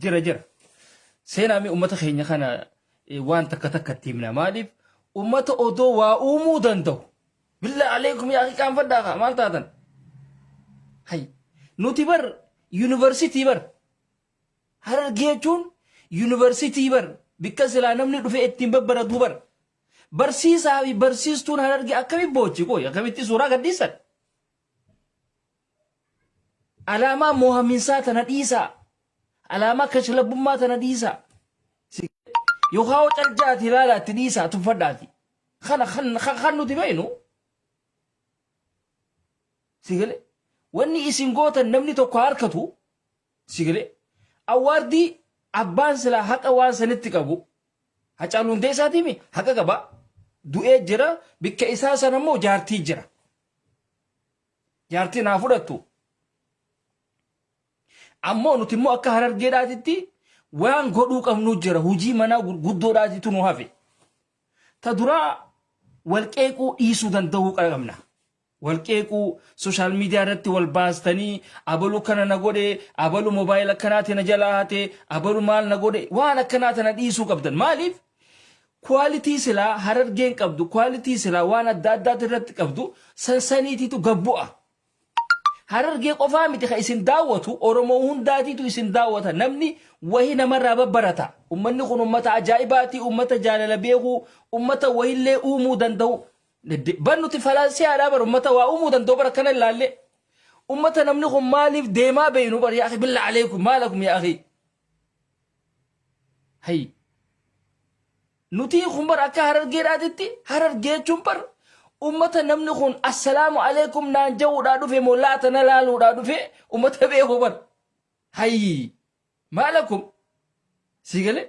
Jira jira. Seenaa mee ummata keenya kana waan takka takka itti himna. Maaliif ummata odoo waa uumuu danda'u. Billaa aleekum yaa akhi qaanfadhaa kaa maal taatan? Hay nuti bar yuunivarsiitii bar Harargee jechuun yuunivarsiitii bar bikka silaa namni dhufee ittiin babbaratu bar. Barsiisaa fi barsiistuun Harargee akkamitti boochi qoy akkamitti suuraa gadhiisan? Alaamaa moohaminsaa tana dhiisaa. Alaamaa kashlabbummaa tana dhiisaa. Yookaan hoo caljaati ilaalaatti dhiisaa tuffadhaati. Kana kan nuti beeknu. Sigale wanni isin gootan namni tokko harkatu sigale awwaardii abbaan silaa haqa waan sanitti qabu Hacaaluu Hundeessaatiimi haqa qaba du'ee jira bikka isaa sana immoo jaartii jira. Jaartii naa fudhattu. Ammoo nuti immoo akka harargeedhaatitti waan godhuu qabnu jira hojii manaa gurguddoodhaatitu nu hafe. Ta duraa wal qeequu dhiisuu danda'uu qabna. Wal qeequu sooshaal miidiyaa irratti wal baastanii abalu kana na godhe abalu moobaayila akkanaati na jalaa hate abalu maal na godhe waan akkanaa tana dhiisuu qabdan. Maaliif? Quality silaa harargeen qabdu quality silaa waan adda addaati irratti qabdu sansaniititu gad bu'a. Harargee qofaa miti ka isin daawwatu Oromoo hundaatiitu isin daawwata namni wahi namarraa babbarata. Ummanni kun ummata ajaa'ibaati ummata jaalala beekuu ummata wahillee uumuu danda'u. Bar nuti falaasiyaadhaa bar ummata waa uumuu danda'u bar akkana ilaallee. Ummata namni kun maaliif deemaa beeynu bar yaa akhi billaa aleekum maalakum yaa akhi. Hay. Nutii kun bar akka harargeedhaatitti harargee jechuun bar ummata namni kun assalaamu alaikum naan ja'uudhaa dhufe moo laata na laaluudhaa dhufe ummata beeku bar. Hayyi maalakum sii galee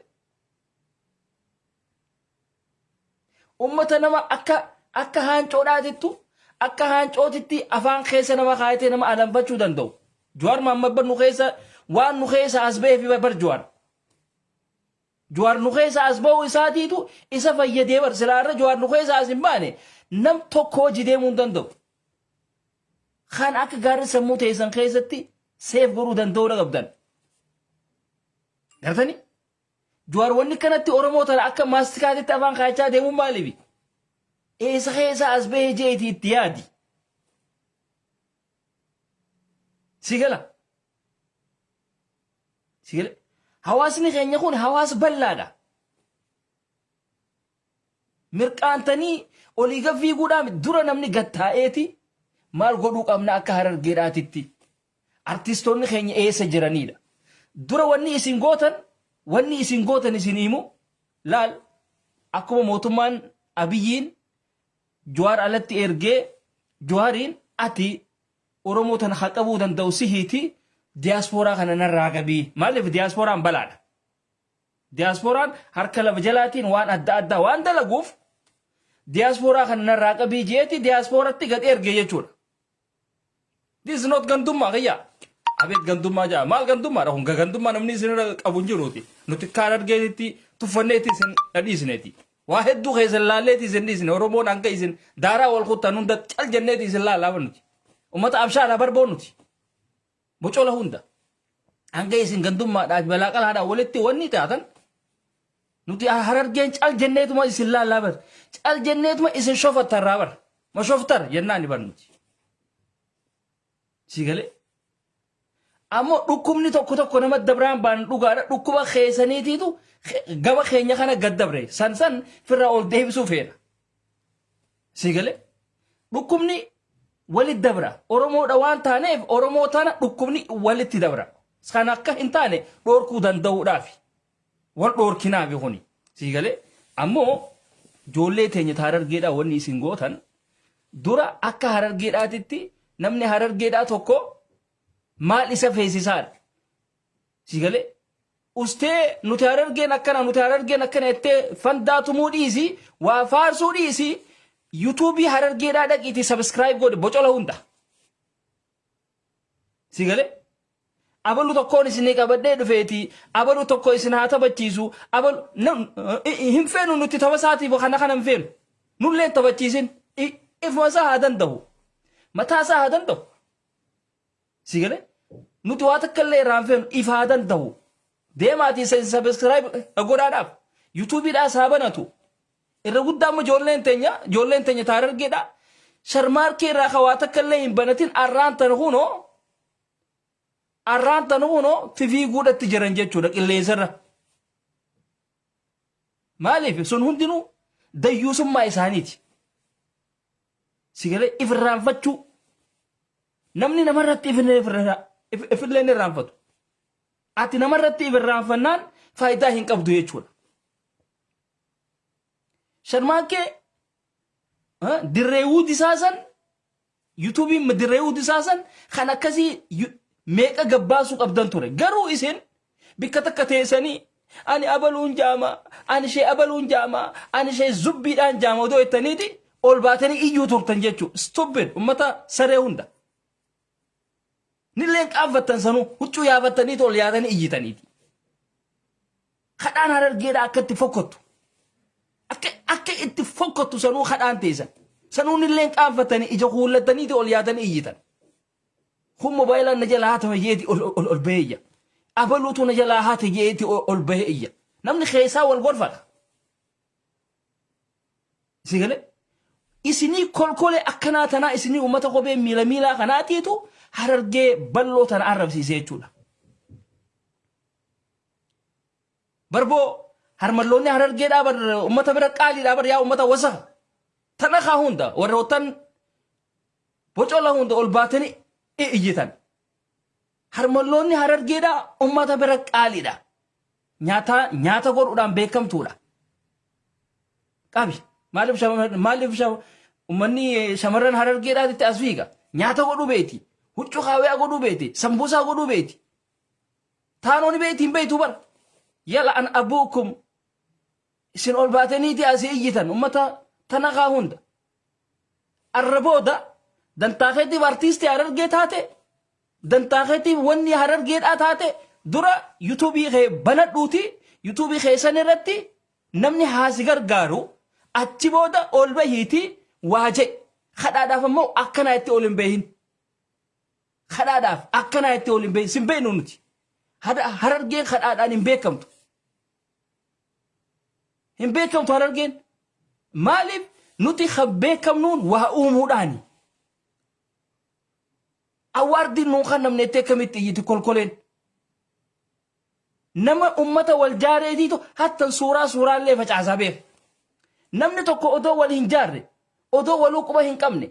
ummata nama akka akka haancoodhaatittu akka haancootitti afaan keessa nama kaayatee nama alanfachuu danda'u. Jawaar Mahammad bar nu keessa waan nu keessa as ba'eef bar Jawaar. Jawaar nu keessa as ba'uu isaatiitu isa fayyadee bar silaa irra Jawaar nu keessa as hin baane nam tokko hojii deemuu hin danda'u. Kan akka gaarii sammuu teessan keessatti seef godhuu danda'uu qabdan. Gartanii? Jawaar wanni kanatti Oromoo tana akka maastikaatitti afaan kaayachaa deemuun maaliifi? Eessa keessa as bahee jeetii itti yaadi. Si gala. Si gala. Hawaasni keenya kun hawaasa bal'aadha. Mirqaantanii olii gad fiiguudhaa miti. Dura namni gad taa'eeti maal godhuu qabna akka harargeedhaatitti. Artistoonni keenya eessa jiraniidha. Dura wanni isin gootan wanni isin gootan isin himu laal akkuma mootummaan Abiyyiin Jawaar alatti ergee Jawaariin ati Oromoo tana haa qabuu danda'u sihiiti diyaaspooraa kana narraa qabii. Maaliif diyaaspooraan balaadha. Diyaaspooraan harka lafa jalaatiin waan adda addaa waan dalaguuf diyaaspooraa kana narraa qabii jeeti diyaaspooratti gad erge jechuudha. This is not gandummaa kiyya. Abeet gandummaa jaa. Maal gandummaadha kun gandummaa namni isin irra qabu hin jiruuti. Nuti kaan argeetitti tuffanneeti isin dhadhiisneeti. Waa hedduu keessa laalleeti isin dhiisne Oromoon hanga isin daaraa wal kuttan hunda cal jenneeti isin laallaa nuti. Uummata abshaalaa barboon nuti. Bocola hunda. Hanga isin gandummaadhaa fi balaa qalaadhaa walitti wanni taatan nuti harargeen cal jenneetuma isin laallaa bar. Cal jenneetuma isin shofattarraa bar. Ma shoftar jennaan bar nuti. Si galee? Ammoo dhukkubni tokko tokko nama dabraan baan dhugaadha. Dhukkuba keessaniitiitu gama keenya kana gad dabre. San san firraa ol deebisuu feena. Si galee? Dhukkubni walitti dabra. Oromoodha waan taaneef Oromoo tana dhukkubni walitti dabra. Kan akka hin taane dhoorkuu danda'uudhaafi. Wal dhoorkinaafi kuni. Si galee? Ammoo ijoollee teenya ta harargeedhaa wanni isin gootan dura akka harargeedhaatitti namni harargeedhaa tokko maal isa feesisaadha. Si galee? Ustee nuti harargeen akkana nuti harargeen akkana jettee fandaa tumuu dhiisi waa faarsuu dhiisi yuutuubii harargeedhaa dhaqiitii sabiskiraayib godhi bocola hunda. Si galee? Abalu tokkoon isinii qabadhee dhufeeti abalu tokko isin haa taphachiisu abalu hin feenu nuti tapha isaatiif kana kana hin feenu nullee hin taphachiisin ifuma isaa haa danda'u mataa isaa haa danda'u. Si galee? Nuti waa takka illee irraa hin feenu if haa danda'u. Deemaatii subscribe godhaadhaaf. Yuutuubiidhaas haa banatu. Irra guddaa amma ijoolleen teenya ijoolleen teenya ta Harargeedha. Sharmaarkee irraa ka waa takka illee hin banatin arraan tana kunoo arraan tana kunoo fifiiguudhatti jiran jechuudha qilleensarra. Maaliif sun hundinuu dayyuusummaa isaaniiti. Sigalee if irraanfachuu. Namni namarratti ifillee hin irraanfatu. Ati namarratti if irraanfannaan faayidaa hin qabdu jechuudha. Sharmaakkee dirree wuudisaa san yuutuubiin dirree wuudisaa san kan akkasii meeqa gabbaasuu qabdan ture. Garuu isin bikka takka teessanii ani abaluun jaama, ani ishee abaluun jaama, ani ishee zubbiidhaan jaama odoo jettaniiti ol baatanii iyyuu turtan jechuudha. Stupid ummata saree hunda. Nilleen qaanfattan sanuu huccuu yaafattaniitu ol yaatanii iyyitaniiti. Kadhaan Harargeedhaa akka itti fokkottu. Akka akka itti fokkottu sanuu kadhaan teessan. Sanuu nilleen qaanfattanii ija kuullattaniiti ol yaatanii iyyitan. Kun moobaayilaan na jalaa hatame jeeti ol ol ol bahee iyya. Abaluutu na jalaa hate jeeti ol bahee iyya. Namni keessaa wal gorfata. Si galee? Isinii kolkolee akkanaa tanaa isinii uummata kophee miila miilaa kanaatiitu Harargee bal'oo tana arrabsiise jechuudha. Barboo harmalloonni Harargeedhaa bar uummata bira qaaliidhaa bar yaa uummata wasaka. Tana kaa hunda warroottan bocola hunda ol baatanii iyyitan. Harmalloonni Harargeedhaa uummata bira qaaliidha. Nyaata nyaata godhuudhaan beekamtuudha. Qabi. Maaliif maaliif uummanni shamarran Harargeedhaatitti as fiiga? Nyaata godhuu beeti. Huccuu kaawyaa godhuu beeti. Sambuusaa godhuu beeti. Taanoo ni beeti hin beeytu bara. Yala an abuukum isin ol baataniiti asii iyyitan ummata tana kaa hunda. Arra booda dantaa keetiif artiistii Harargee taate dantaa keetiif wanni Harargeedhaa taate dura yuutuubii kee banadhuuti yuutuubii keessan irratti namni haa si gargaaru achi booda ol bahiiti waa jedhi. Kadhaadhaaf ammoo akkanaa itti ol hin bahin. Kadhaadhaaf akkanaa itti ol hin beeknu sin beeknu nuti. Harargeen kadhaadhaan hin beekamtu. Hin beekamtu Harargeen. Maaliif nuti kan beekamnuun waa uumuudhaani. Awwaardiin nuun kan namni itti akkamitti iyyiti kolkoleen. Nama ummata wal jaareetiitu hattan suuraa suuraallee facaasaa beeka. Namni tokko odoo wal hin jaarre, odoo waluu quba hin qabne,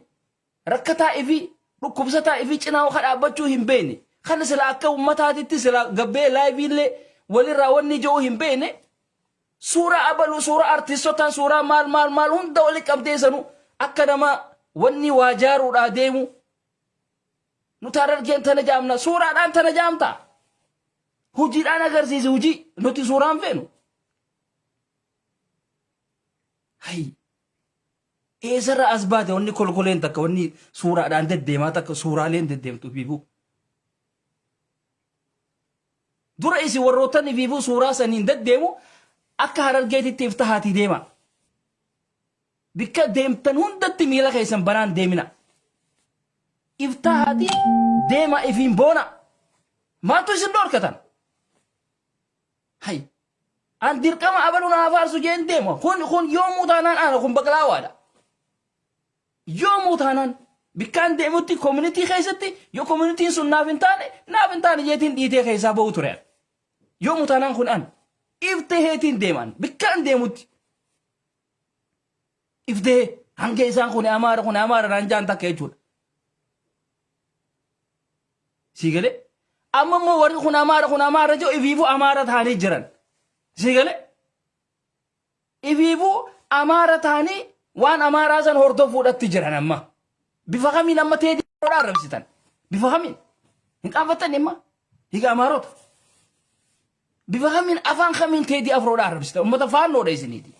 Rakkataa ifii, dhukkubsataa ifii cinaa ka dhaabbachuu hin beekne, kan silaa akka ummataatitti silaa gabbee laayiviillee walirraa wanni ji'uu hin beekne, suuraa abaluu, suuraa artiistotaa, suuraa maal maal maal hunda wali qabdee sanu akka nama wanni waa jaaruudhaa deemu. Nuti Harargeen tana jaamna, suuraadhaan tana jaamta. Hojiidhaan agarsiisi hojii, nuti suuraan feenu. Hayi. Eessarraa as baate wanni kolkoleen takka wanni suuraadhaan deddeemaa takka suuraaleen deddeemtu ifiifuu. Dura isin warroottan ifiifuu suuraa saniin deddeemu akka Harargeetitti if tahaatii deema. Bikka deemtan hundatti miila keessan banaan deemina. If tahaatii deema ifiin boona. Maaltu isin dhorkatan? Hay. An dirqama abalu naa faarsu jeen deema. Kun kun yoomuu taanaan ana kun baqlaawaadha. Yoomuu taanaan bikkaan deemutti community keessatti yoo communityin sun naaf hin taane naaf hin taane jeetiin dhiitee keessaa ba'u ture. Yoomuu taanaan kun an if taheetiin deeman bikkaan deemutti. If tahee hanga isaan kun amaara kun amaara naan jaan takka jechuudha. Sii galee? Amma immoo warri kun Amaara kun Amaara jiru ifiifuu Amaara ta'anii jiran. Sii galee? Ifiifuu Amaara ta'anii waan Amaaraa san hordofuudhatti jiran amma. Bifa kamiin amma teedii arrabsitan? Bifa kamiin? Hin qaanfattan amma? Higa Amaarota. Bifa kamiin afaan kamiin teedii afroodha arrabsitan? Uummata faannoodha isiniiti.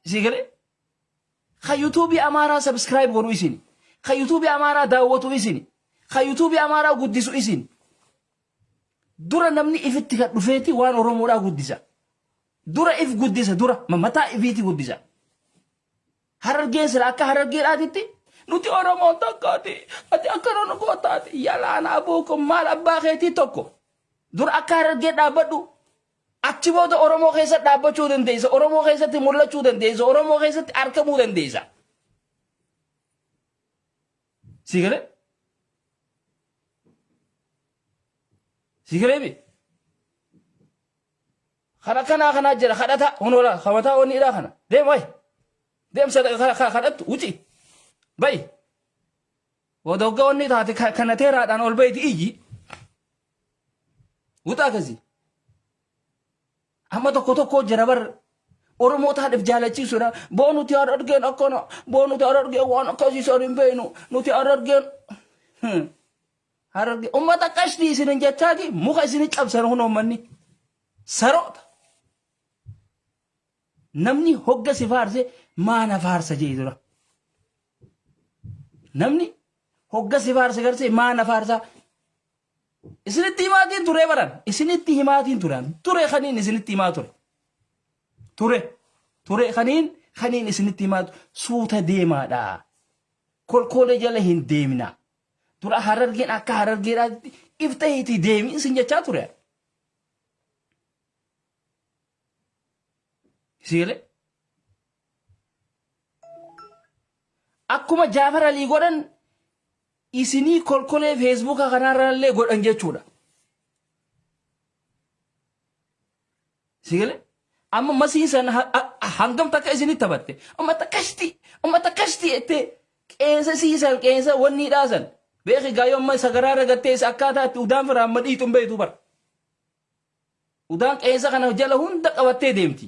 Sii galee? Ka yuutuubii Amaaraa subscribe godhu isini. Ka yuutuubii Amaaraa daawwatu isini. Ka yuutuubii Amaaraa guddisu isini. Dura namni ifitti kan dhufeeti waan Oromoodhaa guddisa. Dura if guddisa dura mataa ifiiti guddisa. Harargeen sila akka harargeedhaatitti Nuti Oromoon tokkooti. Ati akkana nu gootaati. Yalaana abuukum maal abbaa keetii tokko. Dura akka Harargee dhaabbadhu. Achi booda Oromoo keessa dhaabbachuu dandeessa. Oromoo keessatti mul'achuu dandeessa. Oromoo keessatti argamuu dandeessa. Sii galee? Sii galee bi? Kana kanaa kanaa jira kadhata hunola kamataa onni idhaa kana. Deem wayi. Deem kadhattu wuci. Bayi. Booda hoggaa onni taate kana teeraadhaan ol bayti iyyi. Wuxaa akkasii. Amma tokko tokko jira bar Oromoo taadhif jaalachiisuudha. Boo nuti harargeen akkana, boo nuti harargeen waan akkasii san hin beeknu, nuti harargeen. Harargee ummata qashtii isinin jechaati muka isini cabsan kun uummanni. Saroota. Namni hogga si faarse maana faarsa jee dura. Namni hogga si faarse garsee maana faarsa. Isinitti himaatiin turee baran. Isinitti himaatiin turan. Ture kaniin isinitti himaa ture. Ture. Ture kaniin kaniin isinitti himaa ture. Suuta deemaadha. Kolkoolee jala hin deemina. Dura harargeen akka harargeedhaatti ifta hiitii deemi isin jechaa ture. Sigalee. Akkuma Jaafar Alii godhan isinii kolkolee feesbuuka kanarrallee godhan jechuudha. Sigalee amma masiin san hangam takka isinit taphatte ummata kashti ummata kashti jettee qeensa siisan qeensa wanni dhaasan beeki gaayoo amma sagaraa ragattee isa akkaataa itti udaan firaa amma dhiixu hin beektu bara. Udaan qeensa kana jala hunda qabattee deemti.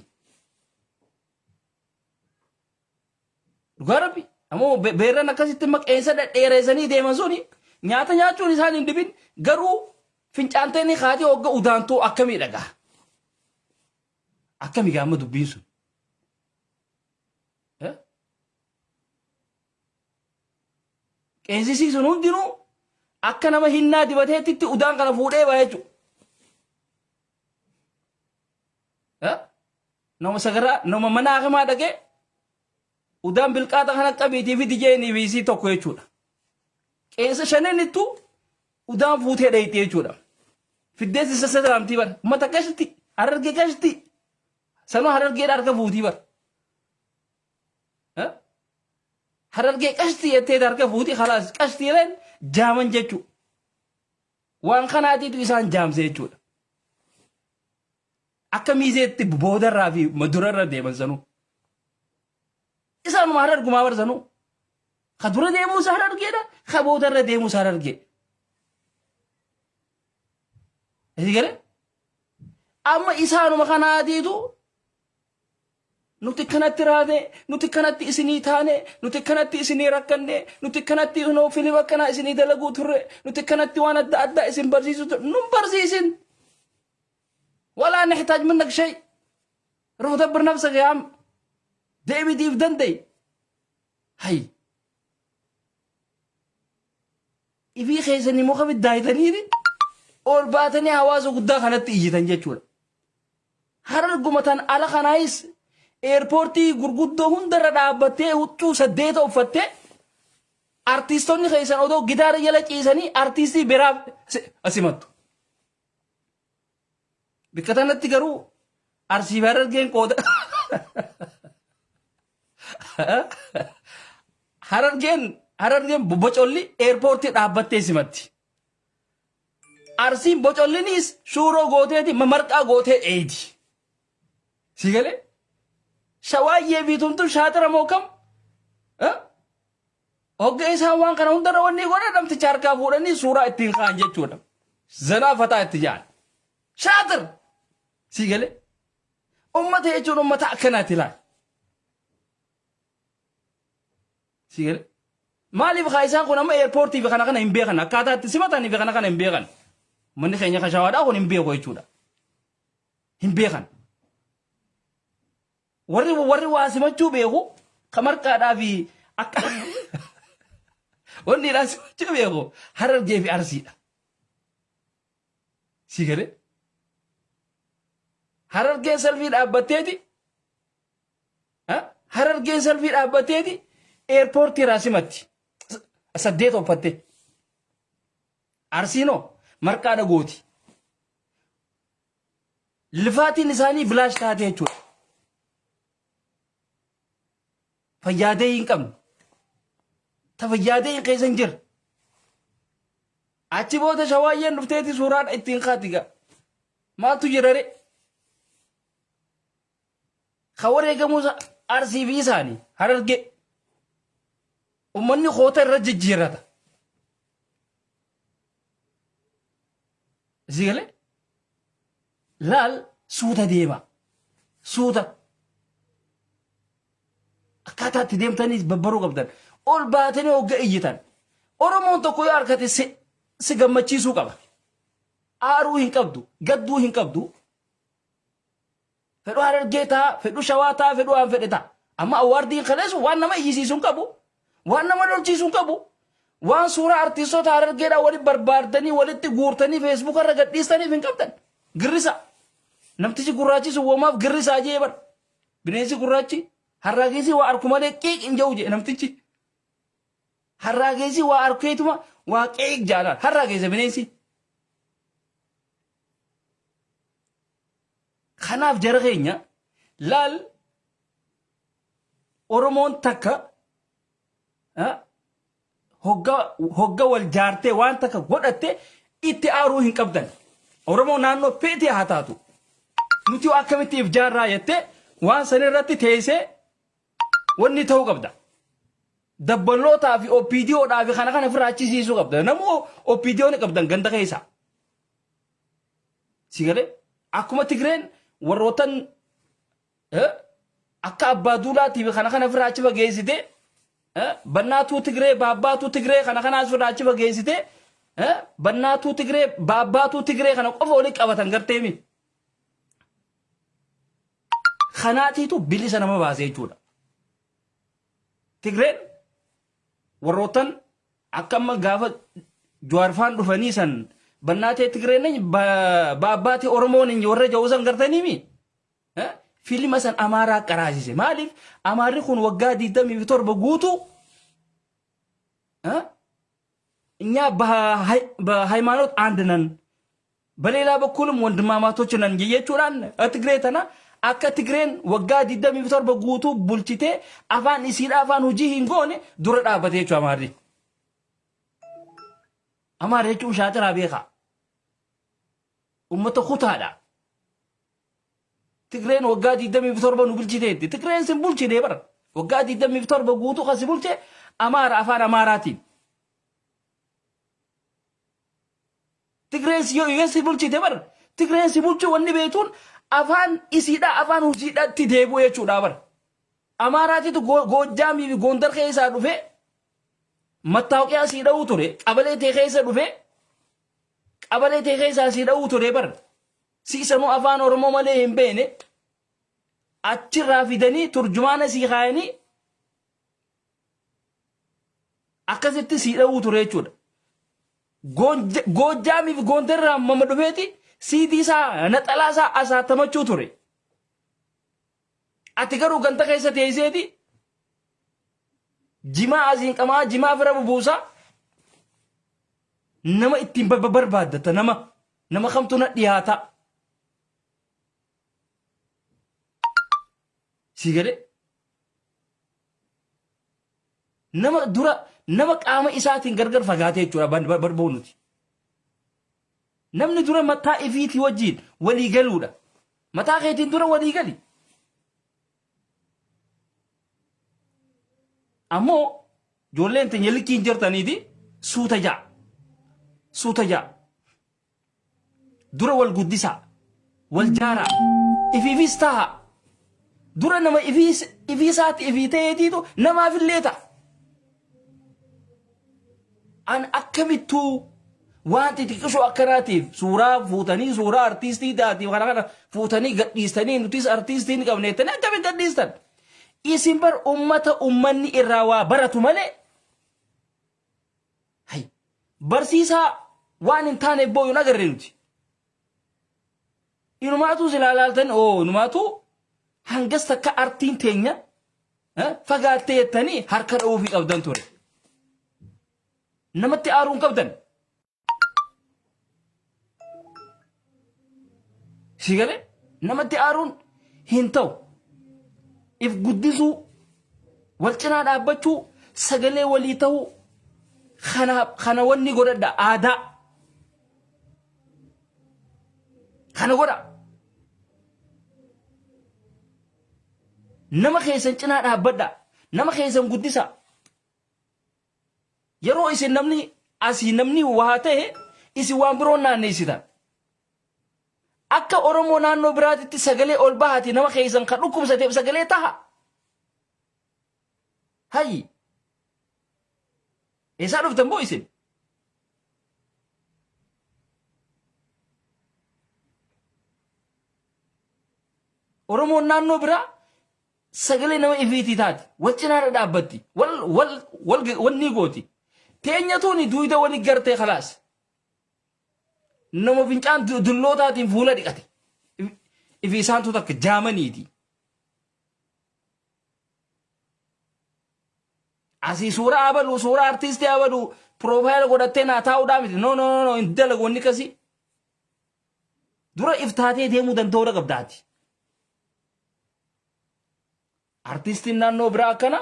Dhugaa rabbi. Ammoo beerran akkasitti imma qeensa dhedheereessanii deeman suni nyaata nyaachuun isaan hin dhibin garuu fincaantee ni kaatee hogga udaantoo akkamii dhagaa. Akkamii gaama dubbiin sun. Eh? Qeensisii sun hundinuu akka nama hinnaa dibateettitti udaan kana fuudhee ba'a jechuudha. Eh? Nama sagaraa nama mana hakimaa dhaqee udaan bilqaaxa kana qabiitii fi dijeenii fi isii tokko jechuudha. Qeensa shananittu udaan fuutee dheeyxi jechuudha. Fiddees isa sadaamtii bara. Ummata qashti harargee qashti sanuu harargeedha harka fuutii bara. Eh? Harargee qashti jettee harka fuutii khalaas qashti jedhan jaaman jechuudha. Waan kanaatiitu isaan jaamse jechuudha. Akka miizeetti boodarraa fi durarra deeman sanuu. Isaanuma harargumaa bar sanuu. Ka dura deemuu isaa harargeedha, ka boodarra deemuu isaa harargee. Isi galee? Amma isaanuma kanaatiitu nuti kanatti raane, nuti kanatti isinii taane, nuti kanatti isinii rakkanne, nuti kanatti noo filima akkanaa isinii dalaguu turre, nuti kanatti waan adda addaa isin barsiisuu turre, nun barsiisin. Walaa nahtaaj minnak shay. Ruh dabbir nafsaka yaa am. Deebitiif danda'i. Hay. Ifii keessanii muka biddaayitaniiti ol baatanii hawaasa guddaa kanatti iyyitan jechuudha. Hararguma tan ala kanaayis eerpoortii gurguddoo hundarra dhaabbattee huccuu saddeeta uffattee artiistonni keessan odoo gitaara jala ciisanii artiistii biraaf simattu. Bikka tanatti garuu Arsii fi Harargeen qooda Harargeen Harargeen bocolli eerpoortii dhaabbattee simatti. Arsiin bocolliniis shuuroo gooteeti mamarqaa gootee dheeydi. Si galee? Shawaayyee fi tumtum shaaxira moo kam? Hogga isaan waan kana hundarra wanni godhan namticha harkaa fuudhanii suuraa ittiin ka'an jechuudha. Zanaa fataa itti ja'an. Shaaxir! Si galee? Ummata jechuun ummata akkanaati laal. Si galee? Maaliif kaa isaan kun amma eerpoortii fi kana kana hin beekan akkaataa itti simatanii fi kana kana hin beekan. Manni keenya kan shawaadhaa kun hin beeku jechuudha. Hin beekan. Warri warri waa simachuu beeku ka marqaadhaa fi akka wanni dhaa simachuu beeku harargee fi arsiidha. Si galee? Harargeen salfii dhaabbatteeti Harargeen salfii dhaabbatteeti eerpoortii irraa simatti. Saddeet uffatte. Arsiinoo marqaadha gooti. Lifaatiin isaanii bilaash taate jechuudha. Fayyaadee hin qabne. Ta fayyaadee hin keessa hin jirre. Achi booda shawaayyeen dhufteeti suuraan ittiin kaati gaa. Maaltu jira ree? Ka wareegamuu Arsii fi isaanii Harargee. Ummanni koota irra jijjiirrata. Isii galee? Laal suuta deema. Suuta. Akkaataa itti deemtaniis babbaruu qabdan. Ol baatanii hogga iyyitan. Oromoon tokko yoo harkate si, si gammachiisuu qaba. Aaruu hin qabdu. Gadduu hin qabdu. Fedhu Harargee ta'a, fedhu Shawaa ta'a, fedhu waan fedhe ta'a. Amma awwaardiin kaleessu waan nama iyyisiisu hin qabu. Waan nama lolchiisu hin qabu. Waan suuraa artistoota Harargeedhaa walitti barbaaddanii walitti guurtanii feesbuuka irra gadhiistaniif hin qabdan. Girrisa. Namtichi gurraachi sun womaaf girrisaa jee bar. Bineensi gurraachi harraageessi waa arku malee qiiq hin jedhu jee namtichi. Harraageessi waa arkeetuma waa qiiq jaalaan. Harraageessa bineensi. Kanaaf jara keenya laal Oromoon takka hogga hogga wal jaartee waan takka godhatte itti aaruu hin qabdan. Oromoo naannoo feetee haa taatu. Nuti hoo akkamitti if jaarraa jettee waan san irratti teessee wanni ta'uu qabda. Dabballootaa fi OPDOdhaa fi kana kana ofirraa achisiisuu qabda. Namuu OPDO ni qabdan ganda keessaa. Si galee akkuma Tigreen warrootan akka abbaa duulaatii fi kana kana ofirraa achi fageessite bannaatuu Tigree baabbaatuu Tigree kana kanaas ofirraa achi fageessite bannaatuu Tigree baabbaatuu Tigree kana qofa walitti qabatan garteemi. Kanaatiitu bilisa nama baase jechuudha. Tigreen warroottan akka amma gaafa Jawaarfaan dhufanii san bannaatee Tigreen baabbaatee Oromoon hin warra ja'uu san gartaniimi. Filima san Amaaraa qaraasise. Maaliif Amaarri kun waggaa 27 guutuu እኛ በሃይማኖት አንድ ነን በሌላ በኩልም ወንድማማቶች ነን jechuudhaan Tigree tana akka Tigreen waggaa 27 guutuu bulchitee afaan isiidha afaan hojii hin goone dura dhaabbate jechuudha Amaarri. Amaarri jechuun shaaxiraa beekaa. Uummata kutaadha. Tigreen waggaa 27 nu bulchiteetti. Tigreen sin bulchine bara. Waggaa 27 guutuu kan si bulche Amaara afaan Amaaraatiin. Tigreen si yoo si bulchite bara. Tigreen si bulchuu wanni beektuun afaan isiidhaa afaan hojiidhaatti deebi'u jechuudha bara. Amaaraatitu Goojjaamii fi Gondar keessaa dhufee mattaawoqiyaa sii dha'uu ture qabalee tee keessa dhufee qabalee tee keessaa sii dha'uu ture bara. Si sanuu afaan Oromoo malee hin beekne achirraa fidanii turjumaana sii kaayanii akkasitti sii dha'uu ture jechuudha. Goojjaamii fi Goondarraa mama dhufeeti siidii isaa naxalaa isaa asaattamachuu ture. Ati garuu ganda keessa teesseeti jimaa asiin qamaa jimaa fira bubuusaa nama ittiin barbaaddata nama Nama kamtu na dhiyaata? Sii galee? Nama dura nama qaama isaatiin gargar fagaatee jechuudha barboo nuti. Namni dura mataa ifiitii wajjin walii galuudha. Mataa keetiin dura walii gali. Ammoo ijoolleen teenya likkii hin jirtaniiti suuta ja'a. Suuta ja'a. Dura wal guddisaa. Wal jaaraa. Ifiifis ta'a. Dura nama ifii isaatti ifii ta'eetiitu namaafillee ta'a. An akkamittuu waan xixiqqishoo akkanaatiif suuraa fuutanii suuraa artiistii taatiif kana kana fuutanii gadhiistanii nutis artiistii ni qabne jettanii akkamitti gadhiistan? Isin bar ummata ummanni irraa waa baratu malee hay barsiisaa waan hin taaneef booyu hin agarre nuti. Inumaatu silaa laaltan oo inumaatu hangas takka artiin teenya fagaattee jettanii harka dha'uufii qabdan ture. Namatti aaruu hin qabdan. Si galee namatti aaruun hin ta'u. If guddisuu, wal cinaa dhaabbachuu, sagalee walii ta'uu kana kana wanni godhadha aadaa. Kana godha. Nama keessan cinaa dhaabbadha. Nama keessan guddisa. Yeroo isin namni asii namni waa ta'e isin waan biroo naanneessitan. Akka Oromoo naannoo biraatitti sagalee ol bahaati nama keessan kan dhukkubsateef sagalee taha. Hayyi. Eessaa dhuftan boo isin? Oromoon naannoo biraa sagalee nama ifiitii taati. Wal cinaa dhadhaabbatti. Wal wal wal wannii gooti. Teenya tuuni duuyda wali gartee kalaas. Nama fincaan dullootaatiin fuula dhiqate. Ifi isaantu takka jaamaniiti. Asii suuraa abaluu suuraa artiistii abaluu piroofaayila godhattee naa taa'uudhaa miti. No no no no hin dalagu wanni akkasii. Dura if taatee deemuu danda'uudha qabdaati. Artiistiin naannoo biraa akkana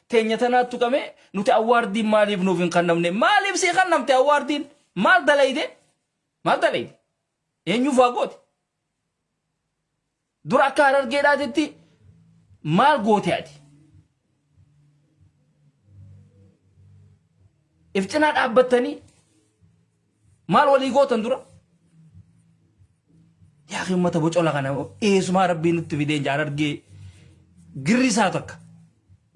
teenya tanaatti tuqame nuti awwaardiin maaliif nuuf hin kannamne? Maaliif sii kannamte awwaardiin? Maal dalayde? Maal dalayde? Eenyuuf waa goote? Dura akka harargeedhaatitti maal goote ati? If cinaa dhaabbattanii maal walii gootan dura? Yaa ummata bocola kana eessumaa rabbiin nutti fidee jaan argee girrisaa takka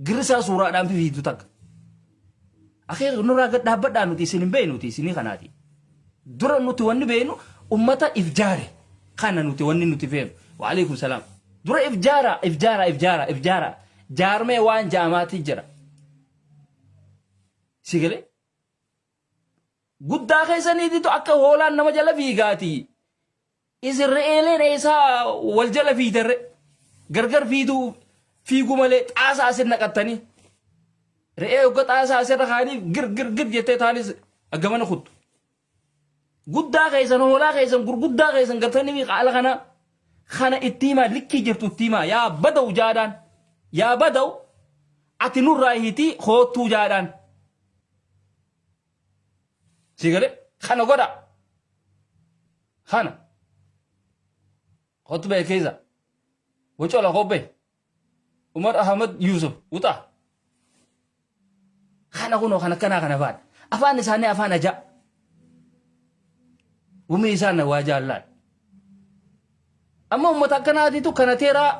girrisaa suuraadhaan fifiitu takka. Akee nurraa gad dhaabbadhaa nuti isin hin beeknu nuti isinii kanaati. Dura nuti wanni beeknu ummata if jaare kana nuti wanni nuti feenu. Waalaikum salaam. Dura if jaara if jaara if jaara if jaara jaarmee waan jaamaatii jira. Si galee? Guddaa keessaniititu akka hoolaan nama jala fiigaati. Isin re'eeleen eessaa wal jala fiidarre gargar fiiduu fiiguu malee xaasaa asin naqattanii re'ee hogga xaasaa asirra kaaniif gir gir gir jettee taanis gamana kuttu. Guddaa keessan hoolaa keessan gurguddaa keessan gartanii fi qaala kana kana itti himaa likkii jirtu itti himaa yaa badawu jaadhaan yaa badawu ati nurraa hiitii koottuu jaadhaan. Si galee kana godha. Kana. Kottu ba'e keessa. Bocola kobbee. Umar Ahmad Yusuf wuxaa. Kana kunoo kana kanaa kana faan. Afaan isaanii afaan ajaa. Gumii isaan waa jaallaan. Amma uummata akkanaatitu kana teeraa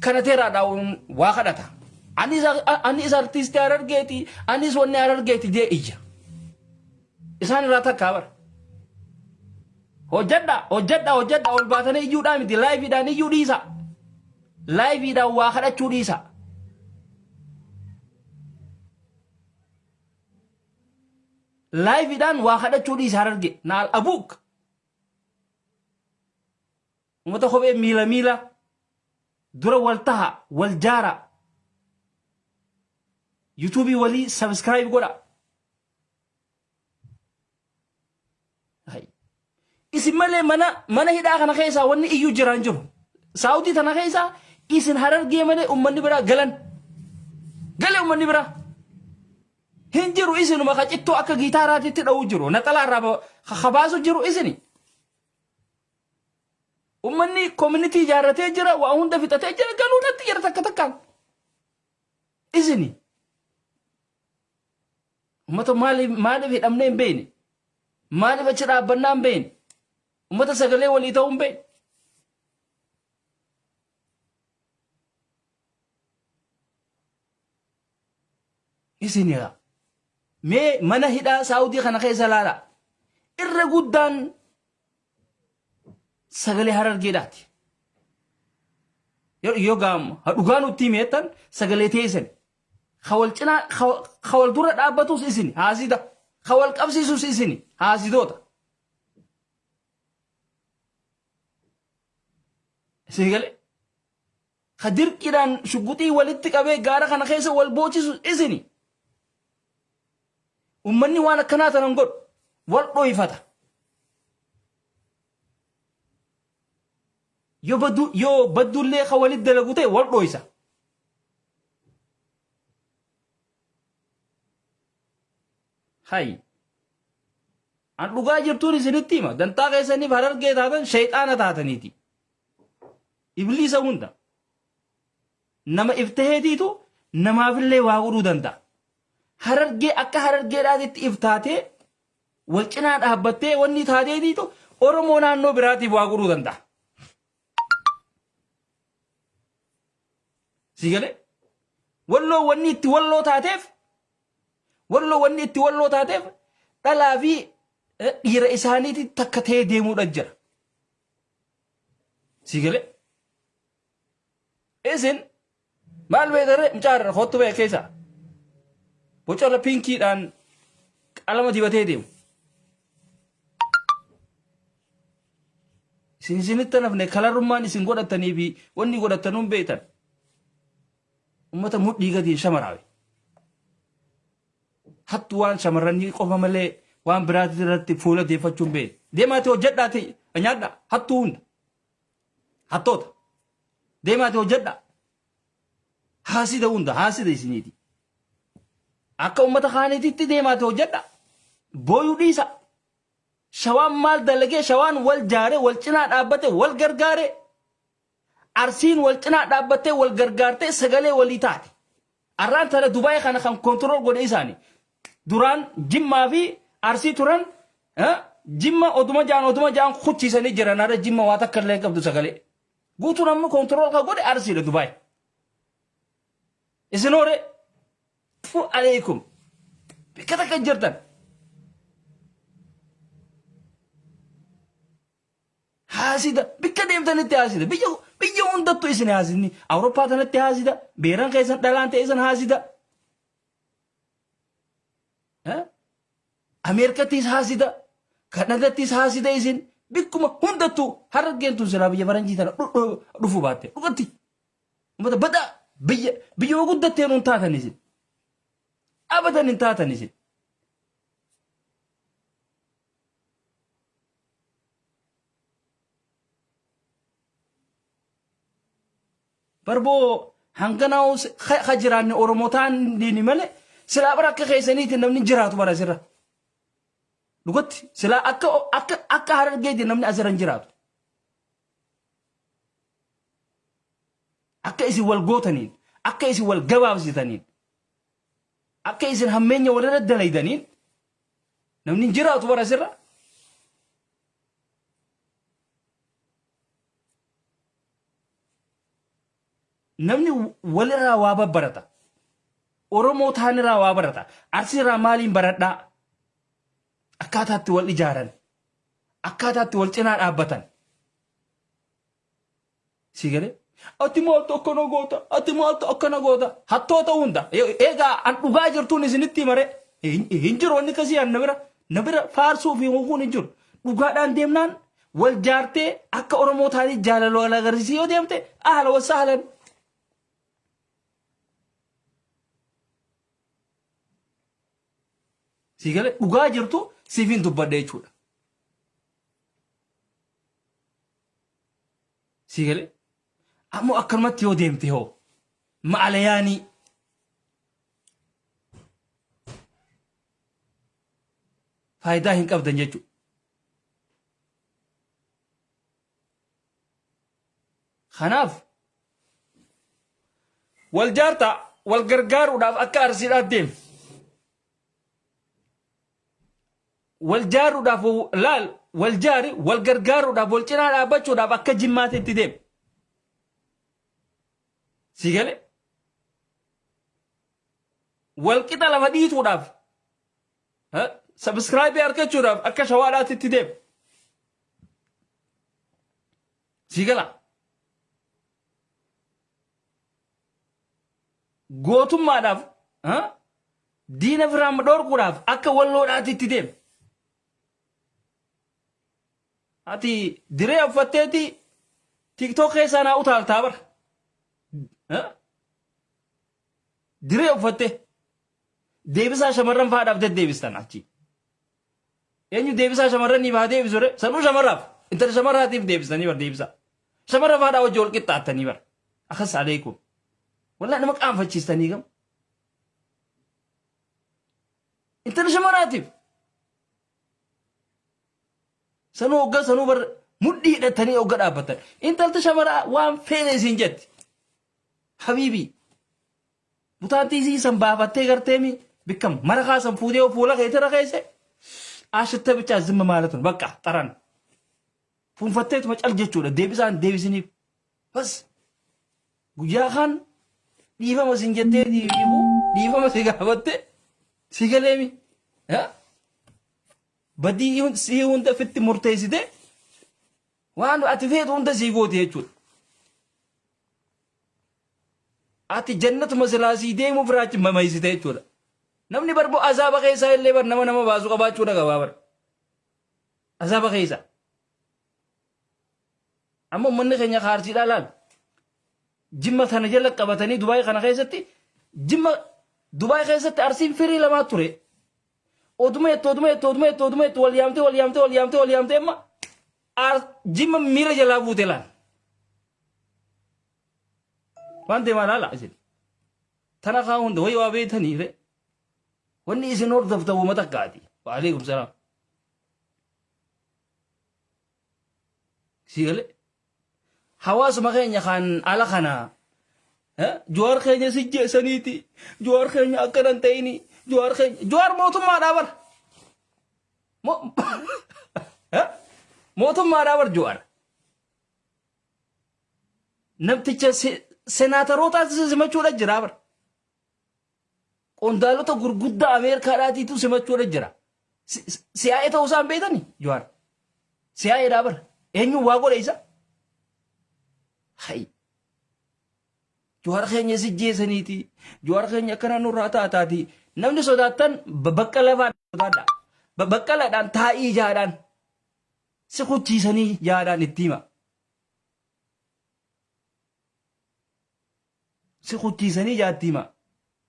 kana teeraadhaa waa kadhata. Anis anis artiistii Harargeeti anis wanni Harargeeti jee iyya. Isaan irraa takkaa bara. Hojjedha hojjedha hojjedha ol baatanii iyyuudhaa miti laayifiidhaan iyyuu dhiisa. Laayifiidhaan waa kadhachuu dhiisa. Laayifiidhaan waa kadhachuu dhiisa Hararge. Naal abuuk. Uummata kophee miila miila dura wal taha wal jaara. Yuutuubii walii sabiskiraayib godha. Isin malee mana mana hidhaa kana keessaa wanni iyyuu jiraan jiru. Saawudii tana keessaa isin harargee malee uummanni biraa galan. Galee uummanni biraa. Hin jiru isinuma ka cittoo akka giitaaraatitti dha'uu jiru. Naxalaa irraa ka baasu jiru isini. Uummanni koominitii ijaarratee jira waa hunda fixatee jira galuu natti jira takka takkaan. Isini. Uummata maaliif maaliif hidhamnee hin beekne? Maaliif achi dhaabbannaa hin beekne? Uummata sagalee walii ta'uu hin beekne? Isin yaa. Mee mana hidhaa Saawudii kana keessa laala. Irra guddaan sagalee harargeedhaati. Yoo gaam dhugaa nutti himeettan sagalee teessan. Ka wal cinaa ka wal dura dhaabbatus isin haasida. Ka wal qabsiisus isin haasidoota. Isin galee. Ka dirqiidhaan shugguxii walitti qabee gaara kana keessa wal boochisu isini. Ummanni waan akkanaa tanan godhu wal dhoyfata. Yoo baduu yoo badduullee ka walit dalagu ta'e wal dhoysa. Hay. An dhugaa jirtuun isinitti hima. Dantaa keessaniif harargee taatan shayxaana taataniiti. Ibliisa hunda. Nama if taheetiitu namaafillee waa godhuu danda'a. Harargee akka harargeedhaatitti if taatee wal cinaa dhaabbattee wanni taateetiitu Oromoo naannoo biraatiif waa godhuu danda'a. Si galee? Walloo wanni itti walloo taateef walloo wanni itti walloo taateef dhalaa fi dhiira isaaniitti takka ta'ee deemuudha jira. Si galee? Isin maal beektaree mucaa irra kottu ba'e keessa bocola pinkiidhaan qalama dibatee deemu. Isin isinitti nafne kalarummaan isin godhatanii fi wanni godhattanuun beektan. Uummata mudhii gadiin shamaraawe. Hattu waan shamarranii qofa malee waan biraati irratti fuula deeffachuun beekne. Deemaati hojjedhaati nyaadha hattuu hunda. Hattoota. Deemaati hojjedha. Haasida hunda haasida isiniiti. Akka uummata kaaniititti deemaati hojjedha. Booyuu dhiisa. Shawaan maal dalagee shawaan wal jaare wal cinaa dhaabbate wal gargaare. Arsiin wal cinaa dhaabbattee wal gargaartee sagalee walii taate. Arraan tana Dubaay kana kan kontirool godhe isaani. Duraan Jimmaa fi Arsii turan Jimma oduma jaan oduma jaan kuchiisanii jiran har'a Jimma waa takka illee hin qabdu sagalee. Guutuun amma kontirool kan godhe Arsiidha Dubaay. Isin hoore fu aleekum bikka takka hin jirtan. Haasida bikka deemtanitti haasida biyya biyya hundattu isin haasidni Awurooppaa tanatti haasida beeran keessan dhalaan ta'e isin haasida. Ameerikattis haasida Kanadattis haasida isin bikkuma hundattu harargeen tun silaa biyya faranjii tana dhufuu baatte dhugatti ummata badaa biyya biyyuma guddatteen hin taatan isin abadan hin taatan isin. Barboo hanganaa ka jiraanne Oromoo ta'aniini malee silaa bara akka keessaniitiin namni jiraatu bara asirra. Dhugatti silaa akka akka akka harargeetiin namni asirra hin jiraatu. Akka isin wal gootaniin, akka isin wal gabaabsitaniin, akka isin hammeenya walirra dalaydaniin namni hin jiraatu bara asirra. Namni walirraa waa babbarata. Oromoo taanirraa waa barata. Arsiirraa maaliin baradhaa? Akkaataatti wal ijaaran. Akkaataatti wal cinaa dhaabbatan. Si galee? Ati maaltu akkana goota? Ati maaltu akkana goota? Hattoota hunda. Egaa an dhugaa jirtuun isinitti himare. Hin jiru wanni akkasii an na bira. Na bira faarsuu fi hukuun hin jiru. Dhugaadhaan deemnaan wal jaartee akka Oromoo taatee jaalala wal agarsiisee yoo deemte ahla wa sahlan. Si galee dhugaa jirtu siifin dubbadha jechuudha. Si galee ammoo akkanumatti yoo deemte hoo ma'alayaanii faayidaa hin qabdan jechuudha. Kanaaf wal jaartaa wal gargaaruudhaaf akka arsiidhaat deemi. Wal jaaruudhaaf laal wal jaari wal gargaaruudhaaf wal cinaa dhaabbachuudhaaf akka jimmaatitti deemi. Si galee? Wal qixa lafa dhiituudhaaf sabiskiraayibii argachuudhaaf akka shawaadhaatitti deemi. Si gala. Gootummaadhaaf diina firaan dhorkuudhaaf akka walloodhaatitti deemi. Ati diree uffatteeti TikTok keessaa naa utaaltaa bara. Diree uffattee. Deebisaa shamarran faadhaaf deddeebistan achi. Eenyu deebisaa shamarraniif haa deebisu re? Sanuu shamarraaf. Intala shamarraatiif deebistanii bar deebisaa. Shamarra faadhaa wajji wal qixxaattanii bar. Akas aleekum. Wallaahi nama qaanfachiistanii gam. Intala shamarraatiif. Sanuu hoggaa sanuu bar mudhii hidhattanii hogga dhaabbatan. Intalti shamaraa waan feene isin jetti. Habiibii. Butaantii isii san baafattee garteemi bikkam marakaa san fuutee yoo fuula keetirra keesse ashitta bichaa zimma maalatun bakka xaran. Fuunfatteetuma cal jechuudha deebisaan deebisiniif. Bas guyyaa kaan dhiifama sin jettee dhiifuu dhiifama si gaafatte si galeemi. Badii sii hunda ofitti murteessite waan ati feetu hunda sii gooti jechuudha. Ati jannatuma silaa sii deemuuf irraa mamaysite jechuudha. Namni barbo azaaba keessaa illee bar nama nama baasu qabaachuudha qabaa bar. Azaaba keessa. Amma uummanni keenya kaarsiidhaa laal. Jimma tana jala qabatanii Dubaay kana keessatti jimma Dubaay keessatti arsiin firii lamaa ture. Oduma jettu oduma jettu oduma jettu oduma jettu wal yaamtee wal yaamtee wal yaamtee wal yaamtee amma jimma miira jalaa buute laal. Waan deemaa laala isin. Tana kaa hunda wayi waa beektanii re. Wanni isin hordoftan wama takkaati. Waalaikum salaam. Sii galee. Hawaasuma keenya kan ala kana Jawaar keenya si jeessaniiti. Jawaar keenya akkana hin ta'ini. Jawaar keenya Jawaar mootummaadhaa bar. Mootummaadhaa bar Jawaar. Namticha senaataroota simachuudha jira bar. Qondaalota gurguddaa Ameerikaadhaatiitu simachuudha jira. Siyaa'ee ta'uu isaan beektani Jawaar. Siyaa'eedhaa bar. Eenyuun waa godhe isa? Hayi. Jawaar keenya si jeesaniiti. Jawaar keenya akkana nurraa taataati. Namni sodaattan baqqala fa'aa sodaadha. Baqqalaadhaan taa'ii jaadhaan. Si kuchiisanii jaadhaan itti hima. Si kuchiisanii jaatti hima.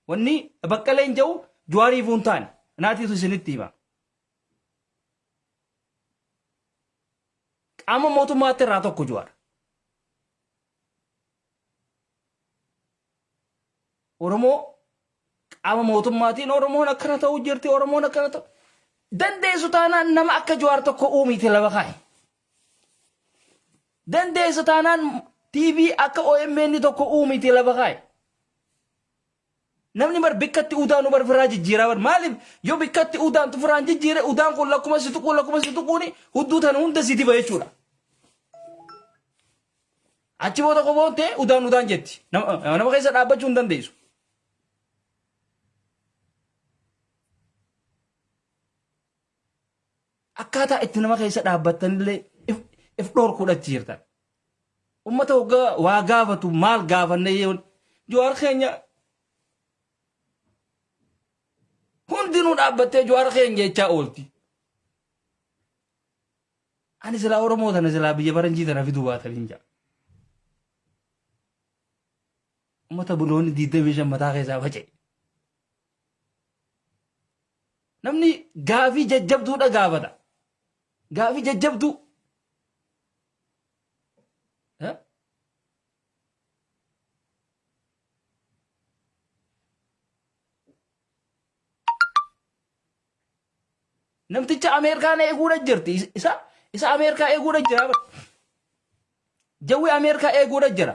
Wanni baqqaleen jedhu Jawaariifuu hin taane. Naatiitu isinitti hima. Qaama mootummaatti irraa tokko Jawaar. Oromoo qaama mootummaatiin Oromoon akkana ta'uu jirti Oromoon akkana ta'u. Dandeessu taanaan nama akka Jawaar tokko uumiite lafa kaa'i. Dandeessu taanaan TV akka OMN tokko uumiite lafa kaa'i. Namni bar bikkatti udaanu bar firaa jijjiiraa bar maaliif yoo bikkatti udaantu firaan jijjiire udaan kun lakkuma si tuquu lakkuma si tuquuni hudduu tana hunda si diba jechuudha. Achi booda qoboon ta'e udaan udaan jetti. Nama keessa dhaabbachuu hin dandeessu. Akkaataa itti nama keessa dhaabbattanillee if dhorkuudhatti jirtan. Uummata hoggaa waa gaafatu maal gaafanne yoo Jawaar keenya hundinuu dhaabbattee Jawaar keenya jechaa oolti. Ani silaa Oromoo tana silaa biyya faranjii tana fiduu baatanii hin jaa. Uummata buloonni 25 mataa keessaa faca'e. Namni gaafii jajjabduudha gaafata. Gaafii jajjabduu. Namticha Ameerikaan eeguudha jirti. Isa Ameerikaa eeguudha jira. Jawwi Ameerikaa eeguudha jira.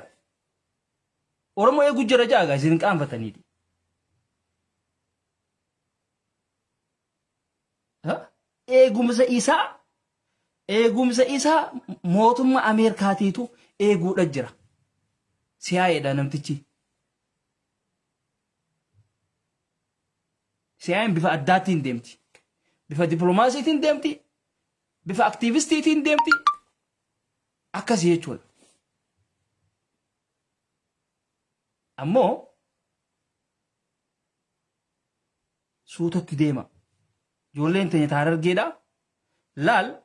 Oromoo eeguu jira jaaga isin hin qaanfataniiti. Eegumsa isaa eegumsa isaa mootummaa Ameerikaatiitu eeguudha jira. Siyaa'eedha namtichi. Siyaa'een bifa addaatiin deemti. Bifa dippiloomaasiitiin deemti. Bifa aktiivistiitiin deemti. Akkasii jechuudha. Ammoo suutatti deema. Ijoolleen teenya ta Harargeedha. Laal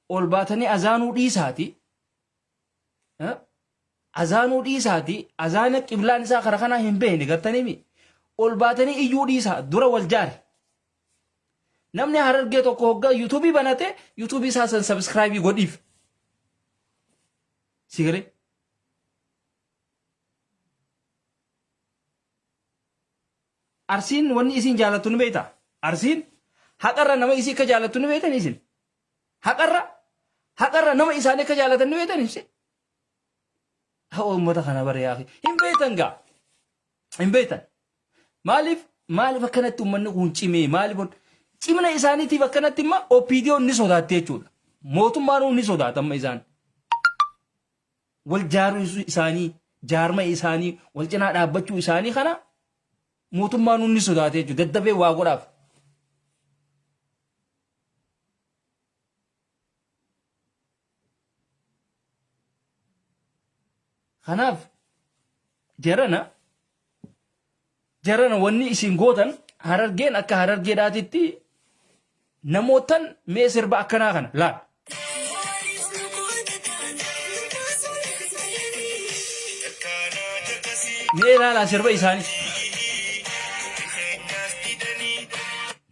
ol baatanii azaanuu dhiisaati. Azaanuu dhiisaati. Azaana qiblaan isaa kara kanaa hin beekne gartaniimi. Ol baatanii iyyuu dhiisaa dura wal jaari. Namni Harargee tokko hoggaa yuutuubii banate yuutuubii isaa san sabiskiraayibii godhiif. Si galee? Arsiin wanni isiin jaalattu ni beektaa? Arsiin haqarra nama isii akka jaalattu ni beektan isin? Haqarra haqarra nama isaanii akka jaalatan ni beektan isin? Haa uummata kana bara yaa hin beektan gaa. Hin beektan. Maaliif maaliif akkanatti uummanni kun cimee maaliif cimina isaaniitiif akkanatti immoo OPDO ni sodaatti jechuudha. Mootummaan ni sodaata amma isaan. Wal jaaruu isaanii jaarma isaanii wal cinaa dhaabbachuu isaanii kana mootummaan ni sodaate jechuudha. Daddafee waa godhaaf. Kanaaf jarana jarana wanni isin gootan harargeen akka harargeedhaatitti namootan mee sirba akkanaa kana laal. Mee ilaalaa sirba isaanii.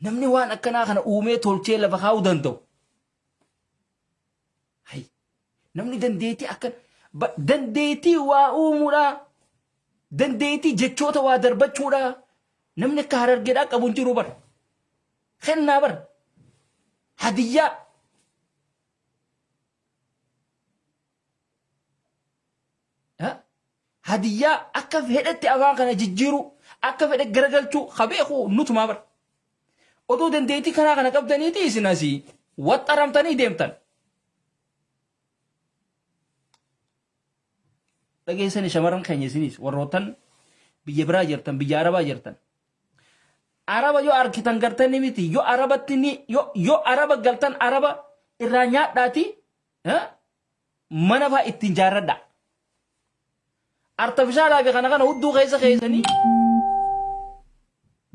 Namni waan akkanaa kana uumee tolchee lafa kaa'uu danda'u. Hay. Namni dandeettii akkan dandeettii waa uumuudha. Dandeettii jechoota waa darbachuudha. Namni akka harargeedhaa qabu hin jiru bar. Kennaa bar. Hadiyyaa. Ha? Hadiyyaa akka fedhetti afaan kana jijjiiruu akka fedhe garagalchuu ka beeku nutumaa bar. Oduu dandeettii kanaa kana qabdaniiti isin asii waxxaramtanii deemtan. Dhageessani shamarran keenya isinis warroottan biyya biraa jirtan biyya arabaa jirtan. Araba yoo arkitan gartanii miti yoo arabatti ni yoo yoo araba galtan araba irraa nyaadhaati mana faa ittiin jaarradha. Artafishaalaa fi kana kana hudduu keessa keessanii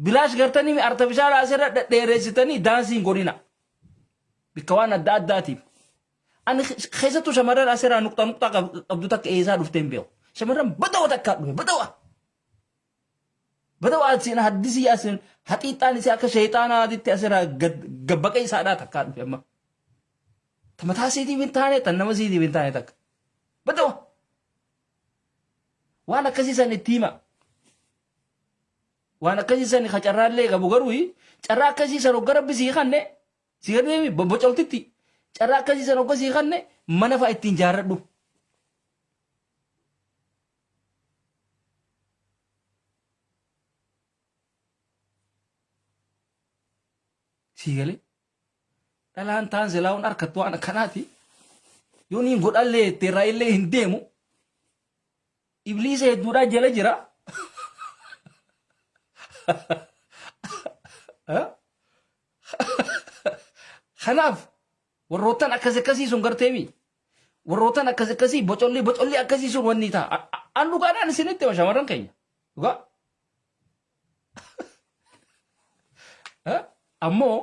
bilaash gartanii artafishaalaa asirra dhedheeressitanii daansii hin godhina. Bikka waan adda addaatiif. Ani keessattuu shamarran asirraa nuqxa nuqxa qabdu takka eessaa dhuftee hin beeku. Shamarran badawa takkaa dhufe badawa. Badawa asiin haddisii asiin haxiixxaan isii akka sheexaanaatitti asirraa gabbaqee isaadhaa takkaa dhufe amma. Ta mataa isiitiif hin taane tan nama isiitiif hin taane takka. Badawa. Waan akkasii san itti hima. Waan akkasii san ka carraallee qabu garuu carraa akkasii san hogga rabbi sii kanne si gaddeemi bobbocoltitti carraa akkasii san hogga sii kanne mana fa'a ittiin jaarradhu. Sii galee dhalaan taan silaa'uun harkattu waan akkanaati. Yoo niin godhallee itti irraa illee hin deemu. Ibliisa hedduudhaa jala jira. Kanaaf warroottan akkas akkasii sun garteemi. Warroottan akkas akkasii bocolli bocolli akkasii sun wanni ta'a. An dhugaadhaan isinitti hima shamarran keenya. Dhugaa. Ammoo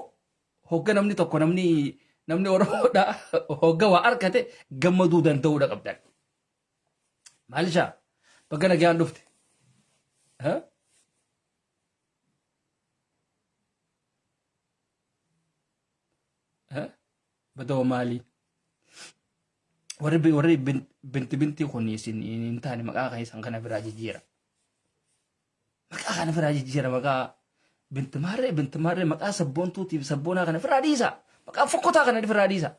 hogga namni tokko namni namni Oromoodha hogga waa argate gammaduu danda'uudha qabdan. Maalishaa baga nagaan dhufte. Badawa maalii? Warri warri binti binti kun isin hin taane maqaa keessan kana biraa jijjiira. Maqaa kana biraa jijjiira maqaa binti maarree binti maarree maqaa sabboontuutiif sabboonaa kana biraa dhiisa. Maqaa fokkotaa kana biraa dhiisa.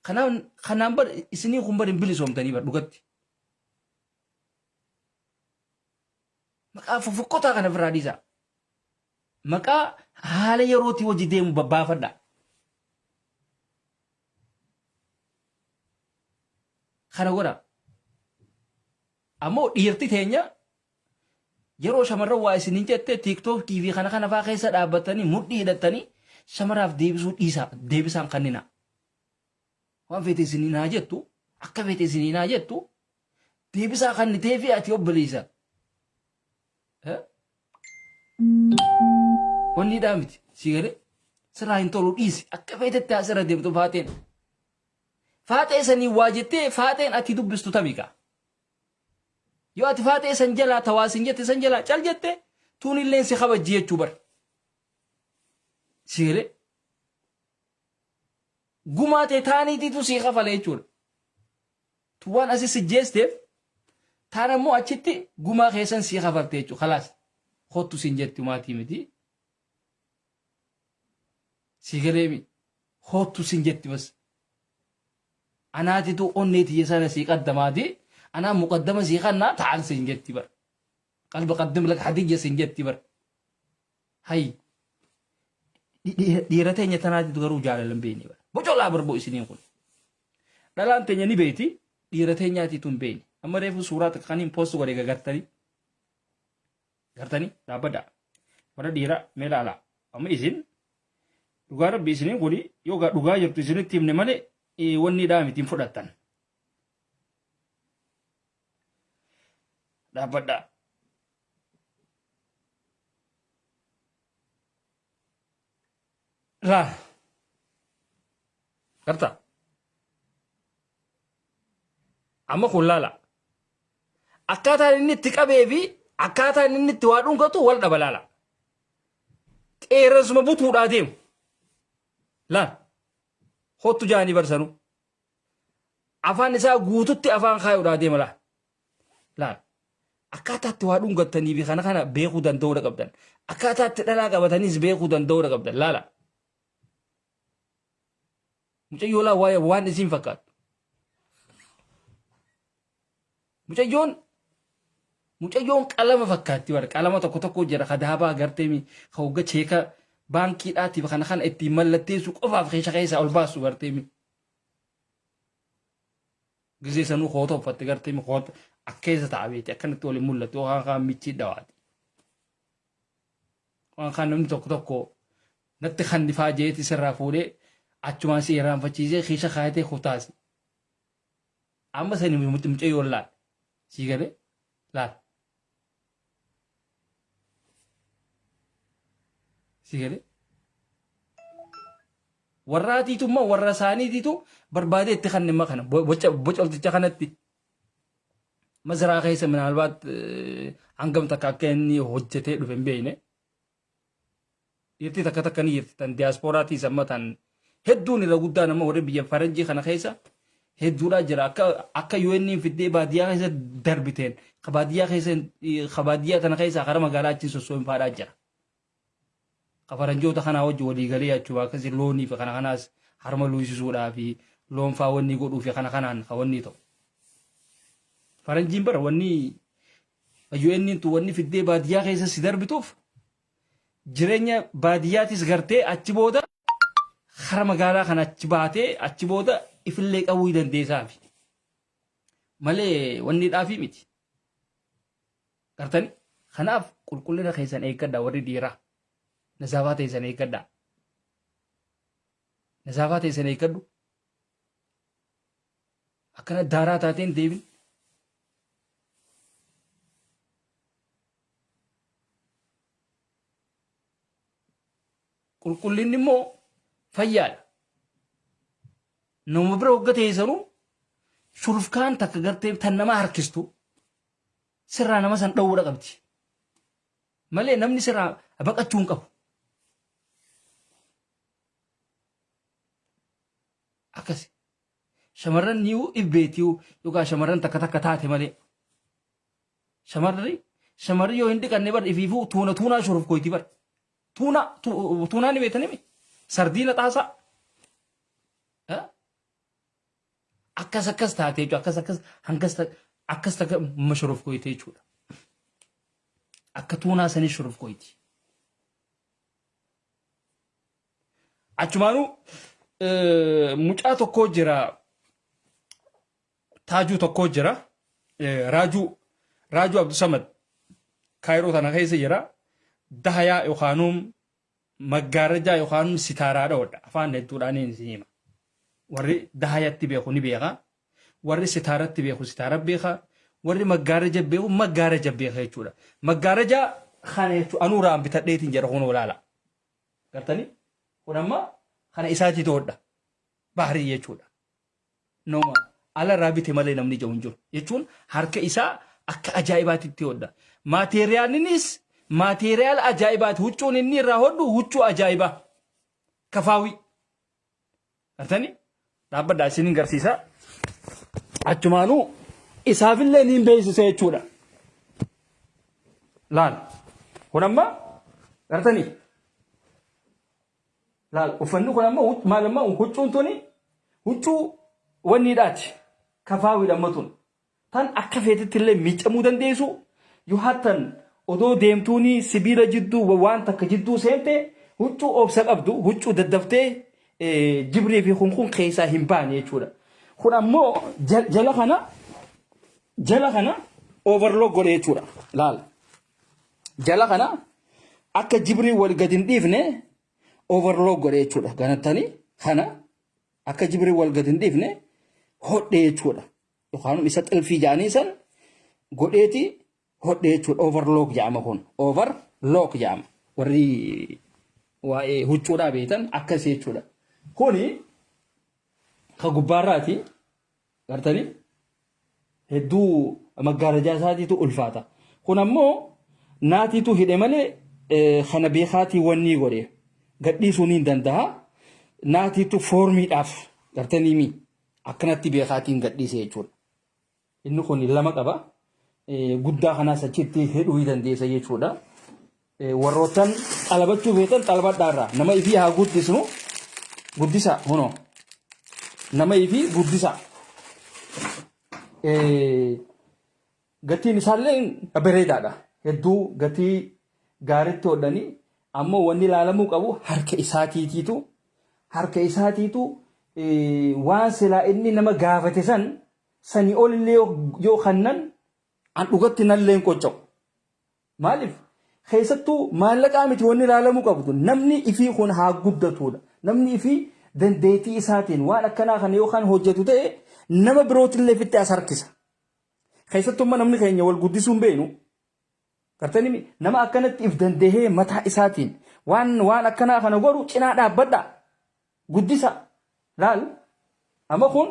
Kanaan kanaan bar isinii kun bar hin bilisoomtanii bar dhugatti. Maqaa fofokkotaa kana ofirraa dhiisaa. Maqaa haala yerootii wajji deemu babbaafadha. Kana godha. Ammoo dhiirti teenya yeroo shamarran waa isiniin jette tiiktookii fi kana kana faa keessa dhaabbatanii mudhii hidhattanii shamaraaf deebisuu dhiisaa deebisaan kannina. Waan feete isiniin haa jettu akka feete isiniin haa jettu deebisaa kannitee fi ati obboleessa. Wanni dhaa miti si galee sirraa hin tolu dhiisi akka feetetti haa sirra deemtu faaxeen. Faaxee sanii waa jettee faaxeen ati dubbistu tamii kaa. Yoo ati faaxee san jalaa tawaa sin jette san jalaa cal jette tuunilleen si kabajji jechuu bar. Si galee? Gumaa tee taaniitiitu sii kafale jechuudha. Tu waan asi si jeesteef taan ammoo achitti gumaa keessan sii kafalte jechuudha. Kalaas kottu siin jetti maatii miti. Sii galeemi kottu siin jetti bas. Anaatitu onnee tiyya sana sii qaddamaati. Anaa muqaddama sii kannaa ta'an siin jetti bar. Qalbi qaddim lak hadiyya siin jetti bar. Hay. Dhiira teenya tanaatitu garuu jaalala hin beekne bara. Bocolaa barboo isiniin kun. Dhalaan teenya ni beekti, dhiira teenyaatiitu hin beekne. Amma reefu suuraa takka kaniin post godhe gagartanii. Gartanii dhaabbadhaa. Warra dhiiraa mee ilaalaa. Amma isin dhugaa rabbi isiniin kuni yoo dhugaa jirtu isinitti himne malee wanni dhaa miti hin fudhattan. Dhaabbadhaa. Laa. Gartaa. Amma kun laala. Akkaataan inni itti qabee fi akkaataan inni itti waa dhungatu wal dhaba laala. Qeerransuma butuudhaa deemu. Laal. Hottu jaanii barsanu. Afaan isaa guututti afaan kaayuudhaa deema laal. Laal. Akkaataa itti waa dhungattanii fi kana kana beekuu danda'uudha qabdan. Akkaataa itti dhalaa qabataniis beekuu danda'uudha qabdan. Laala. Mucayyoo laa waa'ee waan isiin fakkaattu. Mucayyoon mucayyoon qalama fakkaatti bara qalama tokko tokko jira ka daabaa gartee mi ka hogga cheeka baankiidhaatiif kana kana ittiin mallatteessu qofaaf keessa keessaa ol baasu gartee mi. Gisee sanuu koota uffatte gartee mi koota akkeessa ta'a beeti akkanatti waliin mul'atu yookaan kaan michii dhawaati. Waan kaan namni tokko tokko natti kannifaa jeeti sirraa fuudhee achumaan si irraanfachiisee kiisha kaayatee kutaasi. Amma sani mucayyoon laal. Sii galee laal. Sii galee. Warraatiitu immoo warra isaaniitiitu barbaadee itti kanne imma kana boca bocolticha kanatti. Masaraa keessa minaalbaat hangam takka akka inni hojjetee dhufe hin beekne. Dhiirti takka takka ni jirti tan diyaaspooraatiis amma tan hedduun irra guddaan amma warri biyya faranjii kana keessa hedduudhaa jira akka akka UN fiddee baadiyyaa keessa darbiteen ka baadiyyaa keessa ka baadiyyaa tana keessa kara magaalaa achiin sossoo'in faadhaa jira. Ka faranjoota kanaa wajji walii galee achuma akkasi loonii fi kana kanaas harma luusisuudhaa fi loon faa wanni godhuu fi kana kanaan ka wanni ta'u. Faranjiin bara wanni UN tu wanni fiddee baadiyyaa keessa si darbituuf jireenya baadiyyaatis gartee achi booda kara magaalaa kana achi baatee achi booda ifillee qabuu dandeessaafi. Malee wanni dhaafii miti. Gartani? Kanaaf qulqullina keessan eeggadha warri dhiiraa. Nazaafaa teessan eeggadha. Nazaafaa teessan eeggadhu. Akkana daaraa taateen deebin. Qulqullinni immoo fayyaadha. Nama bira hogga teessanuu shurufkaan takka gartee tan nama harkistu sirraa nama san dhowwuudha qabdi. Malee namni sirraa baqachuu hin qabu. Akkasi. Shamarran niiwu ibbeetiyu yookaan shamarran takka takka taate malee. Shamarri shamarri yoo hin dhiqanne bar ifiifuu tuuna tuunaa shuruf koyti bar. Tuuna tuunaa ni beektanii mi? Sardiina xaasaa. Akkas akkas taate jechuudha. Akkas akkas hangas akkas takka mashuruf koyte jechuudha. Akka tuunaa sanii shuruf koyti. Achumaanuu mucaa tokkoo jira taajuu tokkoo jira raajuu raajuu Abdusamad kaayiroo tana keessa jira dahayaa yookaanuu maggaarajaa yookaanuu sitaaraadha hodha afaan hedduudhaan isin hima. Warri dahayatti beeku ni beeka warri sitaaratti beeku sitaara beeka warri maggaaraja beeku maggaaraja beeka jechuudha. Maggaaraja kana jechuudha anuuraan bitadheetiin jedha kun olaala. Gartanii kun amma kana isaatiitu hodha bahrii jechuudha. Nama ala irraa bite malee namni ija hin jiru jechuun harka isaa Akka ajaa'ibaatitti hodha. Maateeriyaalinis maateeriyaala ajaa'ibaati. Huccuun inni irraa hodhu huccuu ajaa'ibaa. Kafaawii. Gartanii? Dhaabbadhaa isiniin garsiisa. Achumaanuu isaafillee niin beeksisa jechuudha. Laal. Kun amma gartanii? Laal uffanni kun amma maal amma huccuun tuni huccuu wanniidhaati. Kafaawiidha amma tun. Tan akka feetetti illee miiccamuu dandeessu yoo hattan odoo deemtuuni sibiila jidduu waan takka jidduu seente huccuu obsa qabdu huccuu daddaftee jibrii fi kun kun keessaa hin baane jechuudha. Kun ammoo jala kana jala kana overlock godhe jechuudha. Laal. Jala kana akka jibrii wal gad hin dhiifne overlock godhe jechuudha. Ganattanii kana akka jibrii wal gad hin dhiifne hodhe jechuudha. Yookaan isa xilfii jedhanii san godheeti hodhe jechuudha. Overlock jedhama kun. Overlock jedhama. Warri waa'ee huccuudhaa beektan akkas jechuudha. Kuni ka gubbaarraati. Gartanii hedduu maggaarajaa isaatiitu ulfaata. Kun ammoo naatiitu hidhe malee kana beekaatii wannii godhe gadhiisuu ni danda'a. Naatiitu foormiidhaaf gartanii mi akkanatti beekaatiin gadhiise jechuudha. Inni kun lama qaba. Guddaa kanaas achitti hidhuu ni dandeessa jechuudha. Warroottan xalabachuu feetan xalabadhaa irraa nama ifii haa guddisnu guddisa hunoo nama ifii guddisa. Gatiin isaallee bareedaadha. Hedduu gatii gaariitti hodhanii ammoo wanni ilaalamuu qabu harka isaatiitiitu harka isaatiitu waan silaa inni nama gaafate san sanii olillee yoo kannan an dhugatti nallee hin qocca'u. Maaliif? Keessattuu maallaqaa miti wanni ilaalamuu qabdu namni ifii kun haa guddatuudha. Namni ifii dandeettii isaatiin waan akkanaa kana yookaan hojjetu ta'e nama birootillee fitti as harkisa. Keessattuu amma namni keenya wal guddisuu hin beeknu. Gartanii nama akkanatti if dandahee mataa isaatiin waan waan akkanaa kana godhu cinaa dhaabbadha. Guddisa. Laal. Amma kun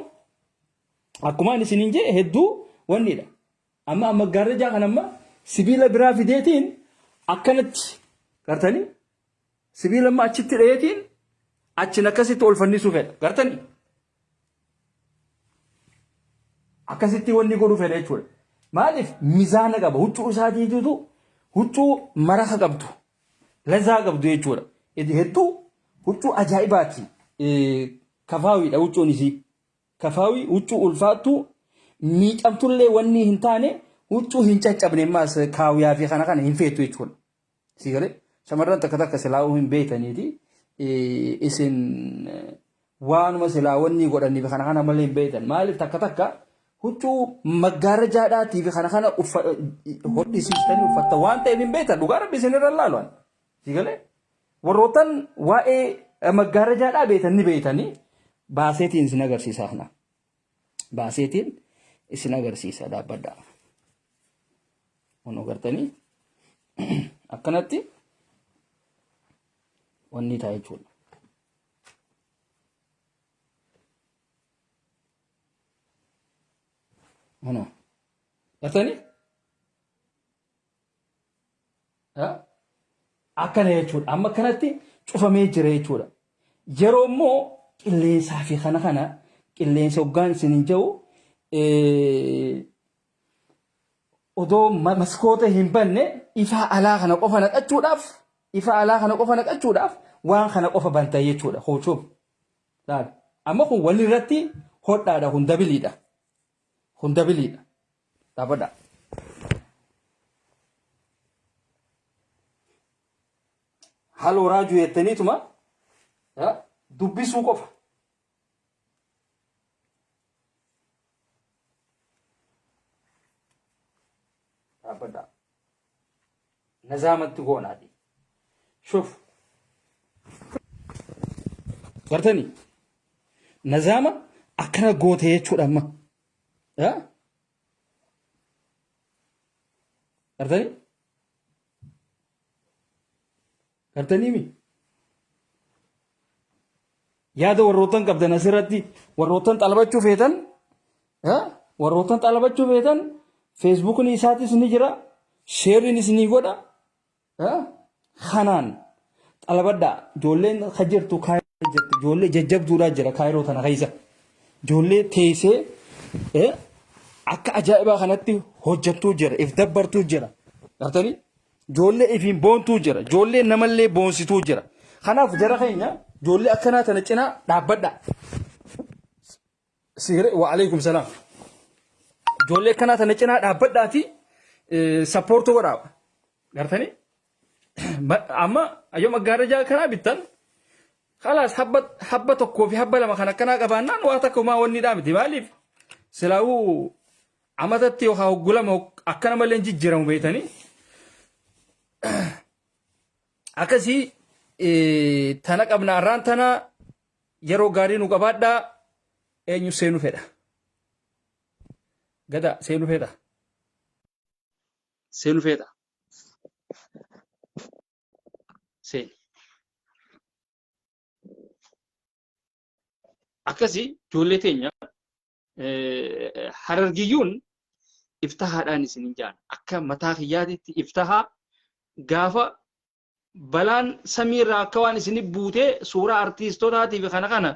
akkuma ani isiniin jedhe hedduu wannidha. Amma amma gaarrajaa kana amma sibiila biraa fideetiin akkanatti gartanii sibiila amma achitti dhayeetiin achin akkasitti ol fannisuu fedha. Gartanii. Akkasitti wanni godhu fedha jechuudha. Maaliif mizaana qaba huccuu isaatiitutu huccuu maraka qabdu lazaa qabdu jechuudha. Hedduu huccuu ajaa'ibaati. Kafaawiidha huccuun isii. Kafaawii huccuu ulfaattuu miicamtullee wanni hin taane huccuu hin caccabne ammaas kaawiyaa fi kana kana hin feetu jechuudha. Si galee shamarran takka takka silaa'uu hin beektaniiti isin waanuma silaa wanni godhaniif kana kana malee hin beektan maaliif takka takka huccuu maggaarrajaadhaatii fi kana kana hodhisiistanii uffatta waan ta'eef hin beektan dhugaa rabbi isin irra laalu si galee warroottan waa'ee maggaarrajaadhaa beektan ni beektanii baaseetiin isin agarsiisa kana baaseetiin isin agarsiisa dhaabbadhaa. Kun agartanii akkanatti wanni ta'a jechuudha. Kunoo agartanii akkana jechuudha. Amma akkanatti cufamee jira jechuudha. Yeroo immoo qilleensaa fi kana kana qilleensa hoggaan isin hin jiru odoo maskoota hin banne ifaa alaa kana qofa naqachuudhaaf ifaa alaa kana qofa naqachuudhaaf waan kana qofa banta jechuudha huucuuf. Laal amma kun walirratti hodhaadha kun dabiliidha. Kun dabiliidha. Dhaabadha. Haloo raajuu jettaniituma dubbisuu qofa. Dhaabbadhaa. Nazaamatti goonaati. Shuf. Gartanii? Nazaama akkana goote jechuudha amma. Gartanii? Gartanii mi? Yaada warroottan qabdan asirratti warroottan xalabachuu feetan warroottan xalabachuu feetan Feesbuukni isaatis ni jira. Sheeriinis ni godha. Kanaan xalabadhaa. Ijoolleen ka jirtu kaayiroo jirtu. Ijoollee jajjabduudhaa jira kaayiroo tana keessa. Ijoollee teessee akka ajaa'ibaa kanatti hojjettuu jira. If dabbartuu jira. Gartanii? Ijoollee ifiin boontuu jira. Ijoollee namallee boonsituu jira. Kanaaf jara keenya ijoollee akkanaa tana cinaa dhaabbadhaa. Siire wa alaikum salaam. Ijoollee akkanaa tana cinaa dhaabbadhaati sappoortuu godhaa. Gartanii? Amma yoo maggaarrajaa akkanaa bittan khalaas habba habba tokkoo fi habba lama kan akkanaa qabaannaan waa takka homaa wanni dhaa miti. Maaliif? Silaawuu amatatti yookaan hoggulama akkana malee hin jijjiiramu beektanii. Akkasii tana qabna arraan tana yeroo gaarii nu qabaadhaa eenyu seenu fedha. Gada seenu fedha. Seenu fedha. Seeni. Akkasii ijoollee teenya harargiyyuun iftahaadhaan isin hin jaan akka mataa kiyyaatitti iftahaa gaafa balaan samiirraa akka waan isin buutee suuraa artiistotaatii fi kana kana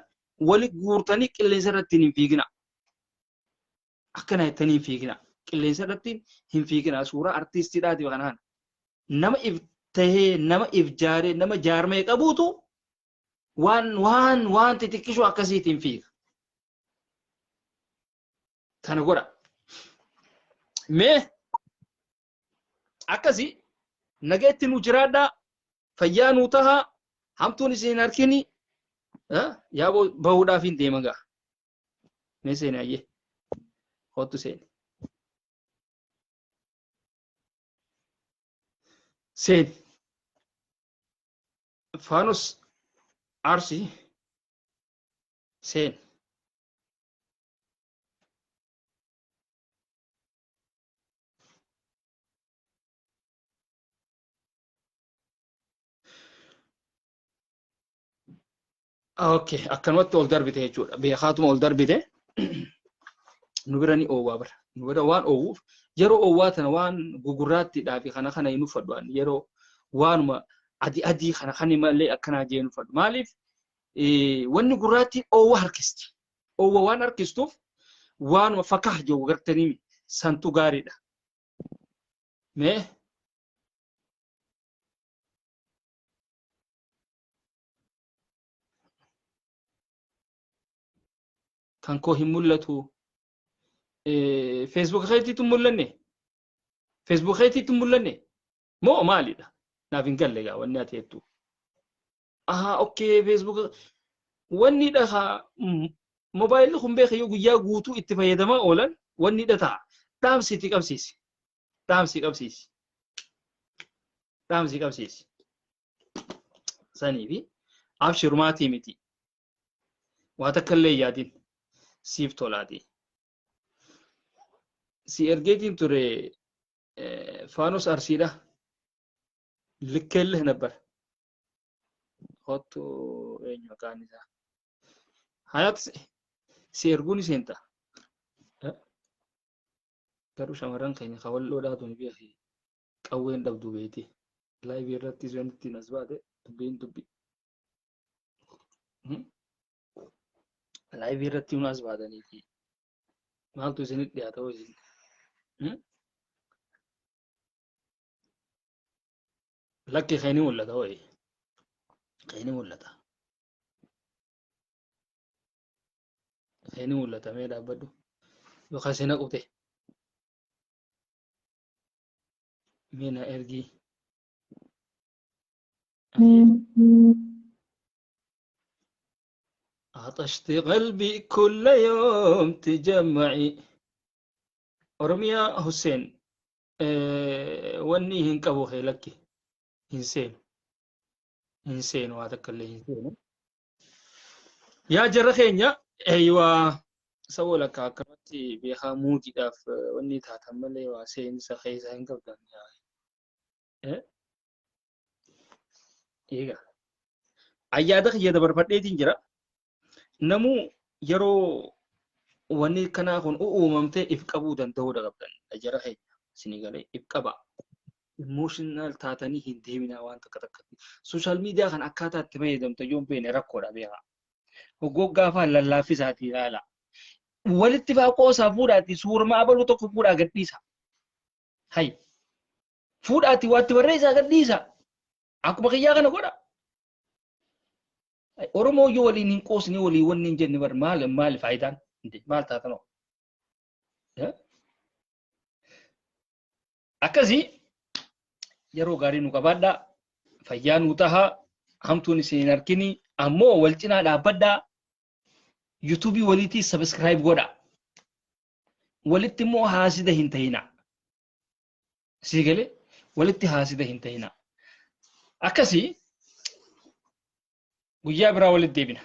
wali guurtanii qilleensa irratti hin fiigina. Akkana jettanii hin fiigina. Qilleensa irratti hin fiigina. Suuraa artiistiidhaatii fi kana kana. Nama if tahee nama if jaaree nama jaarmee qabuutu waan waan waan xixiqqishoo akkasiitiin fiiga. Kana godha. Mee akkasi nageetti nu jiraadhaa fayyaa nu tahaa hamtuun isin hin harkini yaaboo bahuudhaaf hin deema gaa. Mee seeni ayyee. Kottu seeni. Seeni. Faanos Arsii seeni. Okay, akkanumatti ol darbite jechuudha. Beekaatuma ol darbite. Nu bira ni oowwaa bara. Nu bira waan oowwuuf yeroo oowwaa tana waan gugurraattiidhaa fi kana kana hin uffadhu ani yeroo waanuma adii adii kana kan malee akkanaa jee hin uffadhu. Maaliif wanni gurraattiin oowwa harkisti. Oowwa waan harkistuuf waanuma fakah jiru gartanii santu gaariidha. Mee kan koo hin mul'atu. Facebook keetiitu hin mul'anne? Facebook keetiitu hin mul'anne? Moo maalidha? Naaf hin galle gaa wanni ati jettu. Ahaa okkee Facebook wanni dhaha mobaayilli kun beeka yoo guyyaa guutuu itti fayyadamaa oolan wanni dha ta'a. Dhaamsi itti qabsiisi. Dhaamsi qabsiisi. Dhaamsi qabsiisi. Sanii fi abshirumaatii miti. Waa takka illee hin yaadin. Siif tolaatii. Si ergeetiin ture Faanos Arsiidha. Likkeellee nabbar. Kottu eenyu maqaan isaa? Hayaat si erguu ni seenta. Garuu shamarran keenya ka walloodhaa tuni beeki qawween dhabdu beeti. Laayivii irrattis yoo ittiin as baate dubbiin dubbi. Laayivii irratti yoo as baataniiti maaltu isinitti dhiyaata hoo isin? Lakki kee ni mul'ata ho'i. Kee ni mul'ata. Kee ni mul'ata mee dhaabbadhu. Yookaan si naqu ta'e. Mee na ergii. عطشت قلبي كل يوم تجمعي Oromiyaa Hussein wanni hin qabu kee lakki hin seenu hin seenu waa takka illee hin seenu. Yaa jara keenya eeywaa saba lakka akkanumatti beekaa muudiidhaaf wanni taatan malee waa seensa keessa hin qabdan. Eegaa. Ayyaada kiyya dabarfadheetiin jira. Namuu yeroo Wanni kanaa kun uumamtee if qabuu danda'uudha qabdan. Jara keenya isinii galee if qaba. Emotional taatanii hin deeminaa waan takka takkatti. Social media kan akkaataa itti fayyadamte yoo hin beekne rakkoodha beekaa. Hoggoggaa afaan lallaaffisaati ilaala. Walitti faa qoosaa fuudhaati suurma abaluu tokko fuudhaa gadhiisa. Hay. Fuudhaati waatti barreessaa gadhiisa. Akkuma kiyyaa kana godha. Oromoo yoo waliin hin qoosne walii wanni hin jenne bar maal maal faayidaan maal taatanoo. Akkasii yeroo gaarii nu qabaadhaa fayyaa nu tahaa hamtuun isin hin harkini ammoo wal cinaa dhaabbadhaa yuutuubii waliitii subscribe godhaa walitti immoo haasida hin ta'inaa. Sii galee walitti haasida hin ta'inaa. Akkasii guyyaa biraa walitti deebina.